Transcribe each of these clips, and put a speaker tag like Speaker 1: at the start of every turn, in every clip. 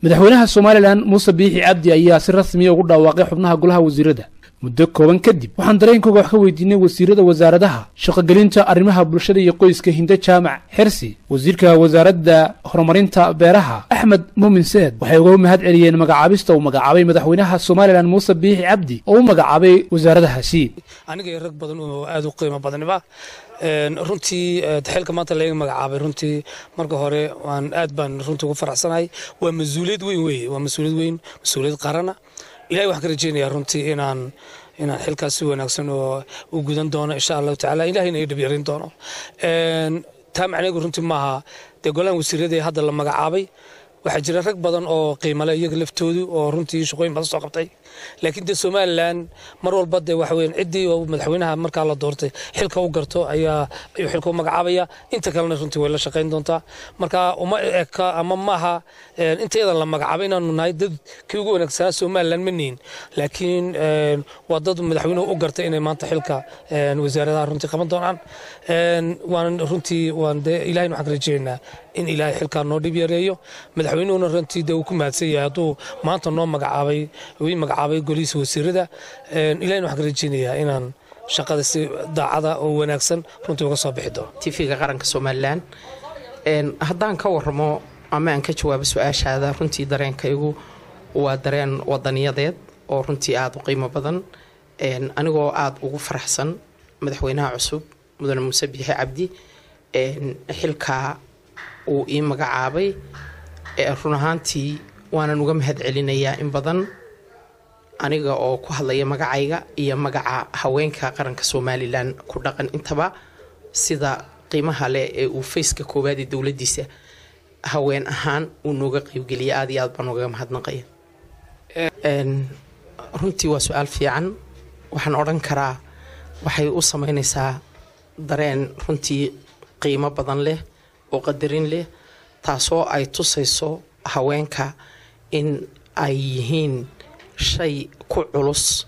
Speaker 1: Madaxweynaha Somalilan Muuse Biixi Cabdi ayaa si rasmiya ugu dhawaaqay xubnaha golaha wasiirada. Muddo kooban kadib waxaan dareenkooga wax ka weydiinay wasiirada wasaaradaha shaqogelinta, arrimaha bulshada iyo qoyska Hinde Jaamac Xersi, wasiirka wasaaradda horumarinta beeraha Axmed Muumin Seed. Waxay uga mahad celiyeen magacaabista uu magacaabay madaxweynaha Somalilan Muuse Biixi Cabdi oo u magacaabay wasaaradahaasi.
Speaker 2: Aniga iyo rag badan oo aada u qiimo badaniba runtii xilka maanta laga magacaabay, runtii marka hore waan aad baan runtii ugu faraxsanahay. Waa mas-uuliyad weyn weye, waa mas-uuliyad weyn, mas-uuliyad qarana. Ilahay waxaan ka rajeynayaa runtii inaan xilkaas si wanaagsan oo u gudan doono, insha Allahu tacala, Ilahayna ii dhib yarin doono. Taa macnaheedu runtii maaha dee golahan wasiirada hadda la magacaabay. Waxaa jira rag badan oo qiimale iyaga laftoodu oo runtii shaqooyin badan soo qabtay, laakiin dee Somalilan mar walba dee waxa weeyaan ciddii oo madaxweynaha markaa la doortay xilka u garto ayaa ayuu xilka u magacaabaya. Inta kalena runtii way la shaqayn doontaa. Marka uma eka ama maaha intayadan la magacaabay inaanu nahay dad kii ugu wanaagsanaa Somalilan, ma nihin, laakiin waa dad madaxweynuhu u gartay inay maanta xilka wasaaradaha runtii qaban doonaan. Waan runtii waan dee Ilahayna waxaan ka rajeynaynaa in Ilaahay xilkaa noo dhib yareeyo. Madaxweynuhuna runtii dee uu ku mahadsan yahay hadduu maanta noo magacaabay, uu ii magacaabay golihiisa wasiirada. Ilahayna waxaan ka rajeynayaa inaan shaqada si daacada oo wanaagsan runtii uga soo bixi doono.
Speaker 3: TV-ga qaranka Somalilan, haddaan ka waramo ama aan ka jawaabo su-aashaada, runtii dareenkaygu waa dareen wadaniyadeed oo runtii aada u qiimo badan, anigoo aada ugu faraxsan madaxweynaha cusub mudane Muuse Biixi Cabdi xilkaa uu ii magacaabay. Run ahaantii waanan uga mahad celinayaa in badan, aniga oo ku hadlaya magacayga iyo magaca haweenka qaranka Somalilan ku dhaqan intaba, sida qiimaha leh ee uu fayska koowaad ee dowladiisa haween ahaan uu nooga qeybgeliyay. Aada iyo aad baan ugaga mahadnaqaya. Runtii waa su-aal fiican. Waxaan odhan karaa waxay u sameynaysaa dareen runtii qiimo badan leh oo qadarin leh, taasoo ay tusayso haweenka in ay yihiin shay ku culus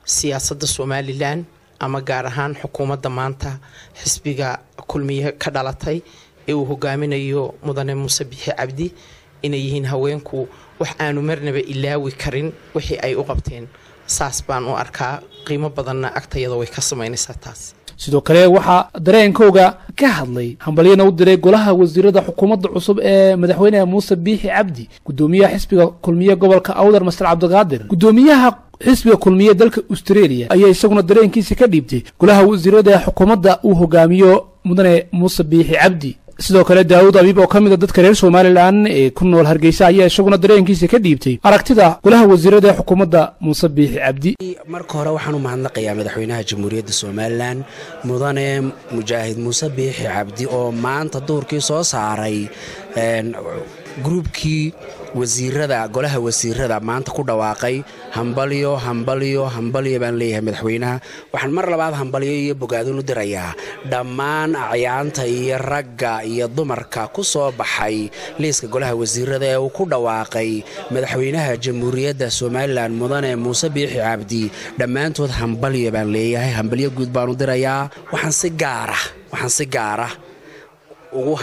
Speaker 3: siyaasadda Somalilan, ama gaar ahaan xukuumadda maanta xisbiga Kulmiye ka dhalatay ee uu hogaaminayo mudane Muuse Biixi Cabdi, inay yihiin haweenku wax aanu marnaba ilaawi karin wixii ay u qabteen. Saas baan u arkaa, qiimo badanna agtayada way ka samaynaysaa taas.
Speaker 1: Sidoo kale waxaa dareenkooga ka hadlay, hambalyana u diray golaha wasiirada xukuumadda cusub ee madaxweyne Muuse Biixi Cabdi gudoomiyaha xisbiga Kulmiye gobolka Awdar, Master Cabdiqaadir. Gudoomiyaha xisbiga Kulmiye dalka Australia ayaa isaguna dareenkiisa ka dhiibtay golaha wasiirada ee xukuumadda uu hogaamiyo mudane Muuse Biixi Cabdi. Sidoo kale Daawud Abiib oo ka mid a dadka reer Somalilan ee ku nool Hargeysa ayaa isaguna dareenkiisa ka dhiibtay aragtida golaha wasiirada ee xukuumadda Muuse Biixi Cabdi.
Speaker 4: Marka hore waxaan u mahadnaqayaa madaxweynaha Jamhuuriyadda Somalilan mudane mujaahid Muuse Biixi Cabdi oo maanta duhurkii soo saaray gruubkii wasiirada, golaha wasiirada maanta ku dhawaaqay. Hambalyo, hambalyo, hambalyo baan leeyahay madaxweynaha. Waxaan mar labaad hambalyo iyo bogaadin u dirayaa dhammaan acyaanta iyo ragga iyo dumarka ku soo baxay liiska golaha wasiirada ee uu ku dhawaaqay madaxweynaha Jamhuuriyadda Somalilan mudane Muuse Biixi Cabdi. Dhammaantood hambalyo baan leeyahay, hambalyo guud baan u dirayaa. Waxaan si gaara ugu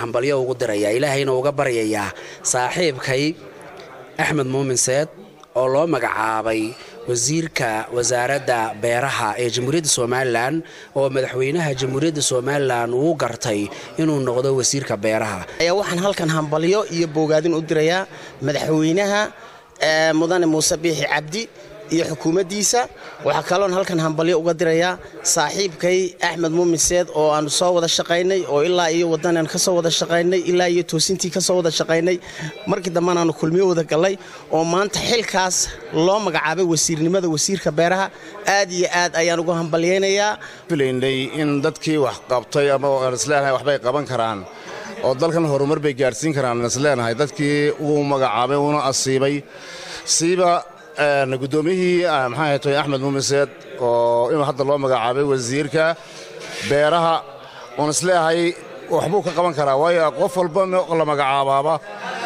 Speaker 4: hambalyo ugu dirayaa, Ilaahayna uga baryayaa saaxiibkay Axmed Muumin Seed oo loo magacaabay wasiirka wasaaradda beeraha ee Jamhuuriyadda Somalilan, oo madaxweynaha Jamhuuriyadda Somalilan uu gartay inuu noqdo wasiirka beeraha.
Speaker 5: Waxaan halkan hambalyo iyo bogaadin u dirayaa madaxweynaha mudane Muuse Biixi Cabdi iyo xukuumaddiisa. Waxaa kaloon halkan hambalyo uga dirayaa saaxiibkay Axmed Muumin Seed oo aanu soo wada shaqaynay, oo ilaa iyo waddanaan ka soo wada shaqaynay, ilaa iyo toosintii ka soo wada shaqaynay, markii dambena aanu Kulmiyo wada gallay, oo maanta xilkaas loo magacaabay wasiirnimada wasiirka beeraha. Aad iyo aad ayaan ugu hambalyaynayaa.
Speaker 6: Filaynay in dadkii wax qabtay ama aan isleenahay waxbay qaban karaan oo dalkan horumar bay gaadhsiin karaan, aan isleenahay dadkii uu magacaabay uuna asiibay, siiba guddoomiyihii maxaa ahayd Axmed Muumin Seed oo inuu hadda loo magacaabay wasiirka beeraha, oon isleeyahay waxbuu ka qaban karaa, waayo qof walba la magacaabaaba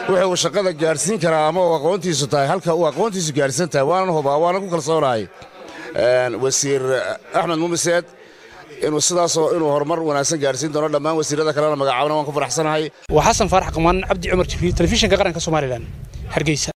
Speaker 6: wuxuu shaqada gaadhsiin karaa ama uu aqoontiisu tahay halka uu aqoontiisu gaadhsiin tahay. Waanan hubaa, waanan ku kalsoonahay wasiir Axmed Muumin Seed Inuu sidaasoo inuu horumar wanaagsan gaarsiin doono dhammaan wasiirada kalena magacaabana waan ku faraxsanahay.
Speaker 1: Waa Xasan Faarax Qamaan, Cabdi Cumar Jibriil, Telefishinka Qaranka Somalilan, Hargeysa.